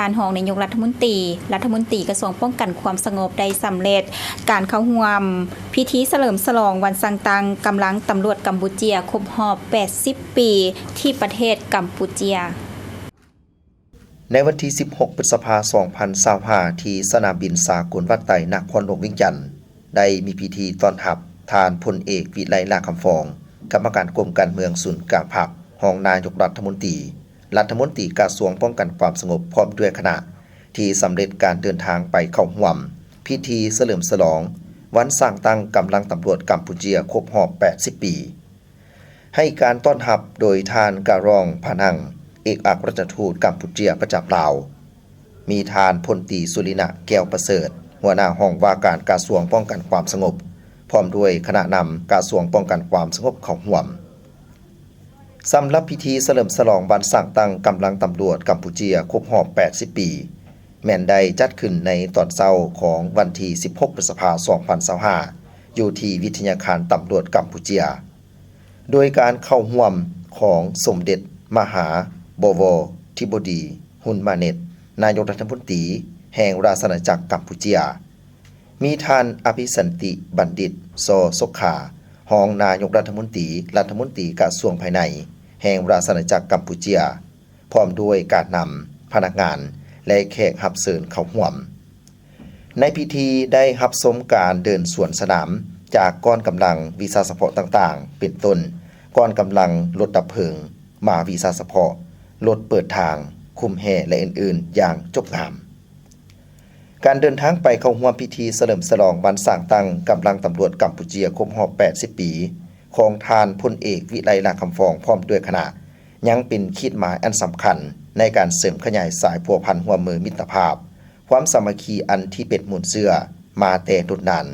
ທ່ານຮອງນາຍົກລັດຖະມົນຕີ, ລັດຖະມົນຕີກະຊວງປ້ອງກັນຄວາມສະຫງົບ ໄດ້ສຳເລັດການເຂົ້າຮ່ວມພິທີສະເຫຼີມສະຫຼອງວັນສ້າງຕັ້ງກຳລັງຕຳຫຼວດກຳປູເຈຍຄົບຮອບແປດສິບປີ ທີ່ປະເທດກຳປູເຈຍ. ໃນວັນທີສິບຫົກ ພຶດສະພາ ສອງພັນຊາວຫ້າ ທີ່ສະໜາມບິນສາກົນວັດໄຕ ນະຄອນຫຼວງວຽງຈັນ ໄດ້ມີພິທີຕ້ອນຮັບທ່ານພົນເອກ ວິໄລ ຫຼ້າຄຳຟອງ ກຳມະການກົມການເມືອງສູນກາງພັກ, ຮອງນາຍົກລັດຖະມົນຕີ, ລັດຖະມົນຕີກະຊວງປ້ອງກັນຄວາມສະຫງົບ ພ້ອມດ້ວຍຄະນະ ທີ່ສຳເລັດການເດີນທາງໄປເຂົ້າຮ່ວມພິທີສະເຫຼີມສະຫຼອງວັນສ້າງຕັ້ງກຳລັງຕຳຫຼວດກຳປູເຈຍຄົບຮອບແປດສິບປີ. ໃຫ້ການຕ້ອນຮັບໂດຍທ່ານ ກາຣອງ ພານັງ ເອກອັກຄະລັດຖະທູດກຳປູເຈຍປະຈຳລາວ, ມີທ່ານພົນຕີ ສຸລິນະ ແກ້ວປະເສີດ ຫົວໜ້າຫ້ອງວ່າການກະຊວງປ້ອງກັນຄວາມສະຫງົບ ພ້ອມດ້ວຍຄະນະນຳກະຊວງປ້ອງກັນຄວາມສະຫງົບເຂົ້າຮ່ວມ. ສຳລັບພິທີສະເຫຼີມສະຫຼອງວັນສ້າງຕັ້ງກຳລັງຕຳຫຼວດກຳປູເຈຍຄົບຮອບແປດສິບປີ ແມ່ນໄດ້ຈັດຂຶ້ນໃນຕອນເຊົ້າຂອງວັນທີສິບຫົກ ພຶດສະພາ ສອງພັນຊາວຫ້າ ຢູ່ທີ່ວິທະຍາຄານຕຳຫຼວດກຳປູເຈຍ. ໂດຍການເຂົ້າຮ່ວມຂອງສົມເດັດມະຫາບໍວໍທິບໍດີ ຮຸນມາເນັດ ນາຍົກລັດຖະມົນຕີແຫ່ງລາຊະອານາຈັກກຳປູເຈຍ, ມີທ່ານ ອະພິສັນຕິ ບັນດິດ ສໍສົກຂາ ຮອງນາຍົກລັດຖະມົນຕີ, ລັດຖະມົນຕີກະຊວງພາຍໃນແຫ່ງລາຊະອານາຈັກກຳປູເຈຍ, ພ້ອມດ້ວຍການນຳ, ພະນັກງານ ແລະ ແຂກຮັບເຊີນເຂົ້າຮ່ວມ. ໃນພິທີໄດ້ຮັບຊົມການເດີນສວນສະໜາມຈາກກ້ອນກຳລັງວິຊາສະເພາະຕ່າງໆ ເປັນຕົ້ນ ກ້ອນກຳລັງລົດດັບເພີງ, ມ້າວິຊາສະເພາະ, ລົດເປີດທາງ, ຄຸ້ມແຮ່ ແລະ ອື່ນໆ ຢ່າງຈົບງາມ. ການເດີນທາງໄປເຂົ້າຮ່ວມພິທີສະເຫຼີມສະຫຼອງວັນສ້າງຕັ້ງກຳລັງຕຳຫຼວດກຳປູເຈຍຄົບຮອບແປດສິບປີ ຂອງທ່ານພົນເອກ ວິໄລ ຫຼ້າຄຳຟອງ ພ້ອມດ້ວຍຄະນະ ຍັງເປັນຂີດໝາຍອັນສຳຄັນໃນການເສີມຂະຫຍາຍສາຍພົວພັນຮ່ວມມືມິດຕະພາບ, ຄວາມສາມັກຄີອັນທີ່ເປັນມູນເຊື້ອມາແຕ່ດົນນານ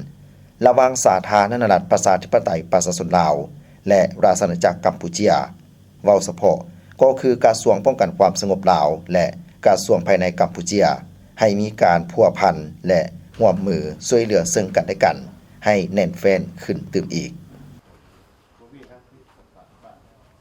ລະຫວ່າງສາທາລະນະລັດ ປະຊາທິປະໄຕ ປະຊາຊົນລາວ ແລະ ລາຊະອານາຈັກກຳປູເຈຍ. ເວົ້າສະເພາະກໍຄືກະຊວງປ້ອງກັນຄວາມສະຫງົບລາວ ແລະ ກະຊວງພາຍໃນກຳປູເຈຍ ໃຫ້ມີການພົວພັນ ແລະ ຮ່ວມມືຊ່ວຍເຫຼືອເຊິ່ງກັນແລະກັນໃຫ້ແໜ້ນແຟ້ນຂຶ້ນຕື່ມອີກ.